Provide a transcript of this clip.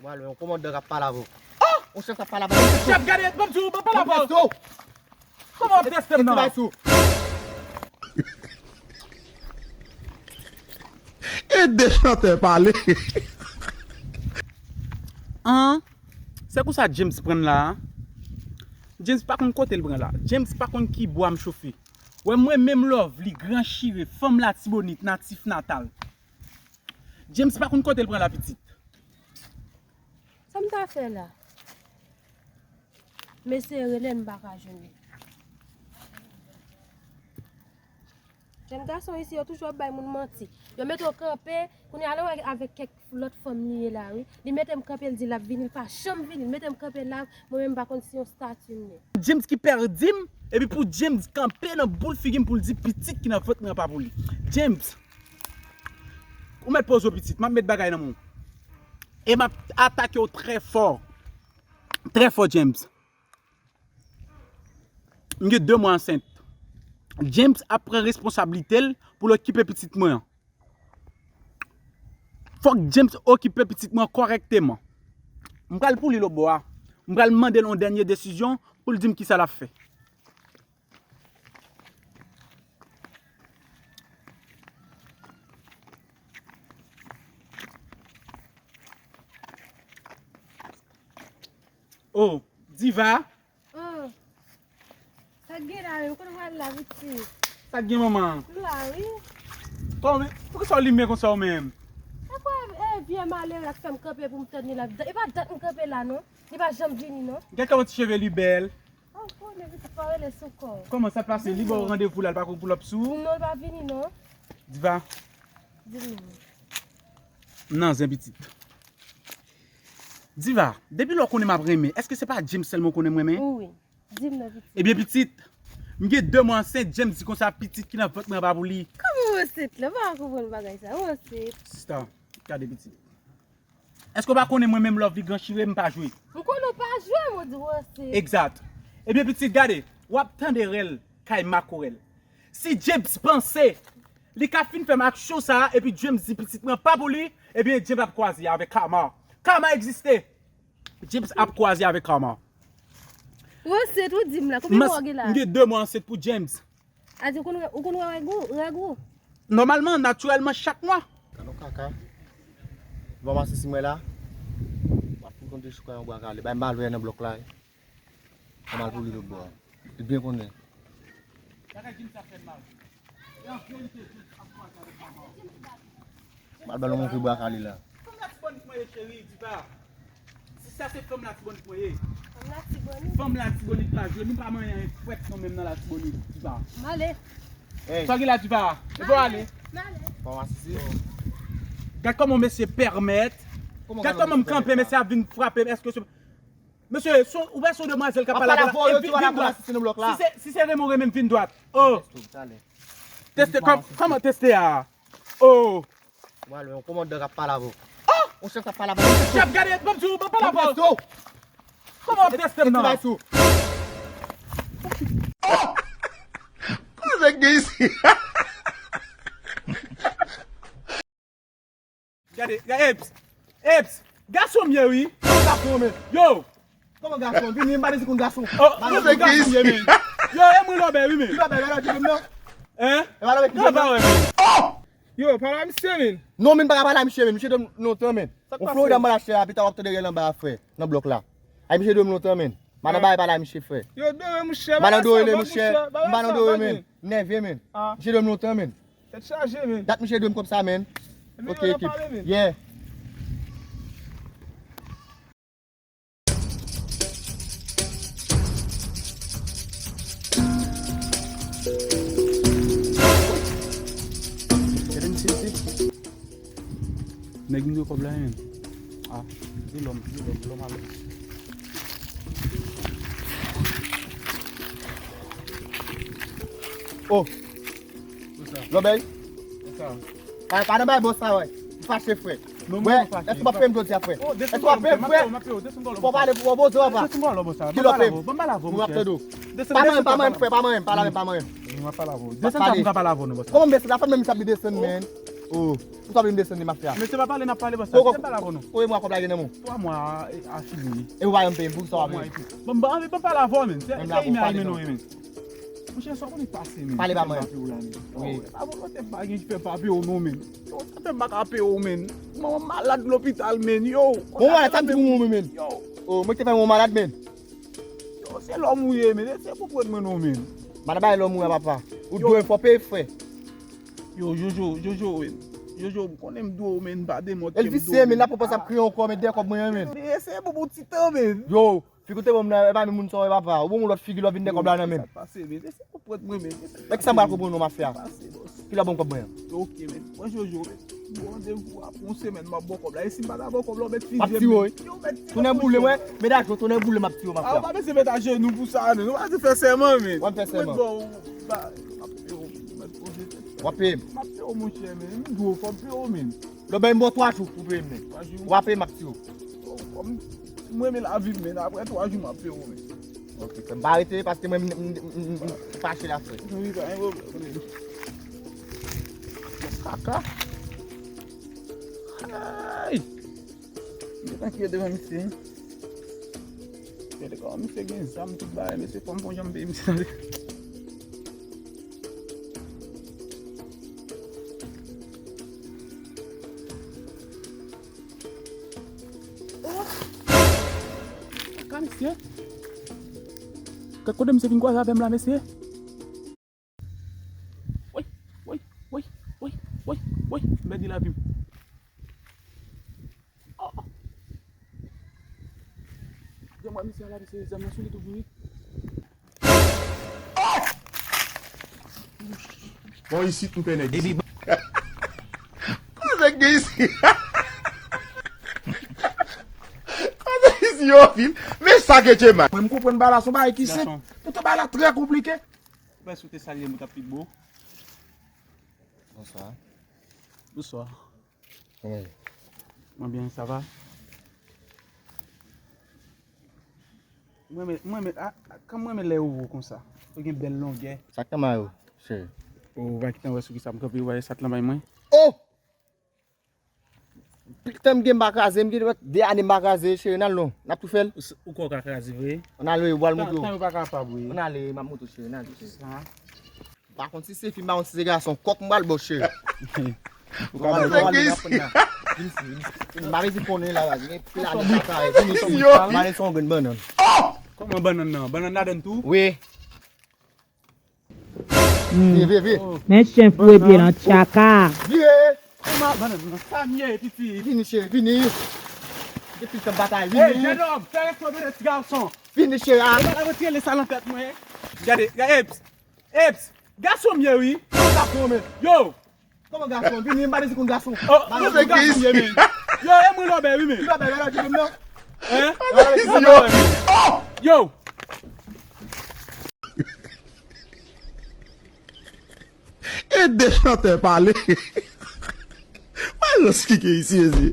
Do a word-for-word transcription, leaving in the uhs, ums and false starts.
Mwen, yon kòmandan k ap pale avè w. Oh! Yon chèf k ap pale avè w. Chèf, gade, ban m di w, ban m pale avè w. Kòman w ap teste m nan? Ede chantè pale. An, se konsa James pran la a. James pa konn kote l pran la. James pa konn ki bwa m chofe. Wè mwen menm Lovely, gran chire, fanm Latibonit, natif natal. James pa konn kote l pran la pitit. Sa m ta fè la? Mesye rele m pa ka jwenn li. Jèn gason isi yo toujou ap bay moun manti. Yo mete w kanpe, kounye a lè w wè avèk kèk lòt fanm li ye la wi. Li mete m kanpe, l di l ap vini, l pa janm vini. L mete m kanpe la, mwen menm m pa konn si yon stati m ye. James ki pèdi m, epi pou James kanpe nan boul figi m pou l di pitit ki nan vant mwen an pa pou li. James, ou mèt poze w pitit, m ap met bagay nan men w. E m ap atake w trè fò. Trè fò, James. M gen de mwa ansent. James ap pran responsablite l pou l okipe pitit mwen an. Fòk James okipe pitit mwen kòrèkteman. M pral pou li lòtbò a. M pral mande l yon dènye desizyon pou l di m kisa l ap fè. Oh, Diva. Oh. Sa k gen la menm? Kote w al la, pitit? Sa k gen, manman? M la, wi. Kòman, poukisa w limen konsa ou menm? Sa kwè, eh, vye malere a k fè m kanpe pou m tann li la. E pa dat m kanpe la, non. Li pa janm vini, non. Gad kòman ti cheve li bèl. Oh, konnen pitit pa rele sou kò. Kòman sa pase? Li ba w randevou la, li pa gon pull up sou ou? Non, li pa vini, non. Diva. Di m non. Nan zen pitit. Diva, depi lè w konnen m ap renmen, èske se pa James sèlman w konnen m renmen? Wi. Di m non, pitit. Ebyen, pitit, m gen de mwa ansent, James di konsa pitit ki nan vant mwen an pa pou li. Kòman w ansent la? M pa konprann bagay sa. W ansent. Sista, gade pitit. Èske w pa konnen mwen menm Lovely Gran Chire, m pa jwe? M konnen w pa jwe, m di w ansent. Egzat. Ebyen, pitit, gade, w ap tande rèl kay makorèl. Si James panse li ka fin fè m aksyon sa a, epi James di pitit mwen pa pou li, ebyen, James ap kwaze avèk Karma. Karma egziste. James ap kwaze avèk Karma. Ou ansent, ou di m la, konbyen mwa w gen la? M gen de mwa ansent pou James. A di ou konn, ou konn wè règ ou, règ ou? Nòmalman, natirèlman, chak mwa. Gad yon kaka. Bon, masisi mwen la. W ap fin konn de chouka yon bwa kale. Bay m mal vè nan blòk la. Mwen al pou li lòt bò a. Li byen konnen. Bagay James ap fè m mal. E an verite, James ap kwaze avèk Karma. M al ba l yon montre bwa kale la. Fanm Latibonit mwen ye, cheri, Diva. Si sa se fanm Latibonit mwen ye. Fanm Latibonit? Fanm Latibonit pa jwe, nou pa manyen fwèt nou menm nan Latibonit, Diva. M ale. Sa w gen la, Diva? E pou w ale? M ale. Bon, masisi. Gad kòman mesye pèmèt. Gad kòman m kanpe, mesye ap vin frape m. Èske se Mesye, son, ou wè son demwazèl k ap pale avè l la, e vin, vin dwat. Si se, si se renmen w renmen m, vin dwat. Oh. Teste, kòm, kòman teste a? Oh. Mwen, yon kòmandan k ap pale avè w. Oh! Yon chèf k ap pale avè w. Chèf, gade, ban m di w, ban m pale avè w. Kòman w ap teste m nan? Oh! Kòman nèg gen isi? Gade, gade, eps, eps, gason m ye wi. Gason men. Yo. Kòman gason? Vini, m pa bezwen konn gason. Oh, m pa bezwen konn gason m ye men. Yo, e mwen lòbèy wi men. Ki lòbèy? Lòbèy ki vin nan? Hein? E pa lòbèy ki vin nan? Oh! Yo, pale a misye men. Non men, m pa ka pale a misye men. Misye dwe m lontan men. Sa k pase? Yon Florida m pral achte a, pita w ap tande rèl anba a frè, nan blòk la. Ay, misye dwe m lontan men. M pa nan bagay pale a misye frè. Yo, dwe mouche. M pa nan dwe rele mouche. M pa nan dwe rele men. Nève men. Misye dwe m lontan men. Tèt chaje men. Dat misye dwe m konsa men. Ok, ekip. Yeah. Gade misye isi. Nèg m dwe kòb la menm. Ah, di lòm, di lòm, lòm alè. Oh. Lòbèy. Pa, pa nan bay bòs sa, wè. M fache, frè. Wè, èske w ap peye m jodi a, frè? Èske w ap peye m, frè? Fò w pale pou w poze w ava. Ki lòbèy? M ap tande w. Pa manyen m, pa manyen m, frè, pa manyen m, pa la menm, pa manyen m. Desann sa pou m ka pale avè w non, bòs. Kòman m desann? Afè menm sa ap desann, men. Oh, ou sa vin desann li, mafya? Men se pa pale n ap pale, bòs. Kòb, se pale avè nou. Kote mwa kòb la gen nan men w? Twa mwa, e, a fini. E ou pa janm peye m pou sa w ap vin? Twa mwa epi. Bon, bon, anvi pa pale avè w, men. Se, se imay men nou ye, men. Monchè, sa w konnen k pase, men. Pale ba mwen. Wi. Oh, e pa volonte m pa gen ki fè m pa peye w non, men. Yo, sa fè m pa ka peye w, men. Manman m malad lopital, men. Yo. Bon, malad, sa m di pou mwen, men. Yo. Oh, mwen ki te fè manman w malad, men. Yo, se lòm ou ye, men. Eseye konprann mwen non, men. M pa nan bagay lòm ou ye, papa. Ou dwe fò peye, frè. Yo, Jojo, Jojo, men. Jojo, m konnen m dwe w, men, m pa demòd ke m dwe w, men. Elvis, men, la pwopòz ap kriye ankò, men, dèyè kòb mwen an, men. Eseye pou bon ti tan, men. Yo, figi w te ban m nan, e pa menm moun sa w ye, papa. Ou ban m lòt figi lè w vin dèyè kòb la nan men m. Sa k pase, men? Eseye konprann mwen, men. Nèg sa m pral konprann non, mafya. Sa k pase, bòs? Kilè w ban m kòb mwen an? Ok, men. Mwen, Jojo, men. Bon, randevou a pou yon semèn, m ap ba w kòb la. E si m pa ta ba w kòb la, w mèt fizye m, men. M ap tiye w, wi. Yo, mèt tiye m, monchè. Tonnè boule, mwen. Medaj yo, tonnè boule, m ap tiye w, mafya. A, ou pa bezwen mèt ajenou pou sa, non. Ou pa bezwen fè sèman, men. W ap fè sèman. Mwen, bon, ba, m ap peye w, mèt poze tèt. W ap peye m? M ap peye w, monchè, men. M dwe w, fò m peye w, men. Lè w bay m bon twa jou pou peye m, men. Twa jou? W ap peye m, m ap tiye w. Bon, kòm mwen renmen lavi m, men, apre twa jou, m ap peye w, men. Ok, frè m, pa rete, paske mwen, m, m, m, m fache la, frè. Wi, pa gen pwoblèm. Kaka. Ay! M gentan kriye devan misye. Gade kòman misye gen zam tout bagay, mesye, fò m gon jan m peye misye, tande. Oh! Kaka, mesye. Gad kote misye vin kwaze avè m la, mesye. Woy, woy, woy, woy, woy, woy, m pèdi lavi m. Oh! Jan m wè misye a la, misye zam nan sou li toujou, wi. Oh! Bon, isit m fè nèg isit. Kote nèg gen isit? Kote isit yo vin? Men sa ke Djema. Mwen, m konprann bagay la, se yon bagay ki senp. Gason. Poutan bagay la trè konplike. Ou pèse ou te salye m, ou t ap pi bo. Bonswa. Bonswa. Kòman w ye? Mwen byen, sa va? Mwen renmen, mwen renmen, a, a, kòm mwen renmen lè ou wo konsa. Ou gen bèl longè. Sa k nan may ou, cheri? Ou va kite m wè sou ki sa m kanpe, ou wè sa k nan may mwen. Oh! Tan m gen m pa kraze, m gen de ane m pa kraze, cheri, n al non. N ap tou fè l. Ou s-, ou kwè w ka kraze vre? Ann ale, ou pral montre w. Tan, tan yo pa kapab, wi. Ann ale, m ap montre w, cheri, n al, cheri. Sa? M pa konn si se fi, m pa konn si se gason. Kòk m pral ba w, cheri. Ou ka ba l kòk. Vin isi, vin isi. M pa bezwen konnen la, baz. Gen pil ane m pa kraze. Vin isi. M ale sou yon grenn bannann. Kòman bannann nan? Bannann ladann tou? Wi. Vire, vire, vire. Men chen foure pye nan tchaka. Vire. Kòman bannann nan? Sa m ye, pitit? Vini, cheri, vini. Depi tan batay, vini. Hey, jennòm, fè respè de ti gason. Vini, cheri, a. E pa la retire sa nan tèt mwen. Gade, gade, eps. Eps. Gason m ye, wi. Gason, men. Yo. Kòman gason? Vini, m pa de si konn gason. Oh, m pa de si konn gason m ye, men. Yo, e mwen lòbè, wi, men. Lòbè, lòbè, lòbè, lòbè. Hein? Yo. Yo. E de chantè pale. Mwen jis kike isi, isi.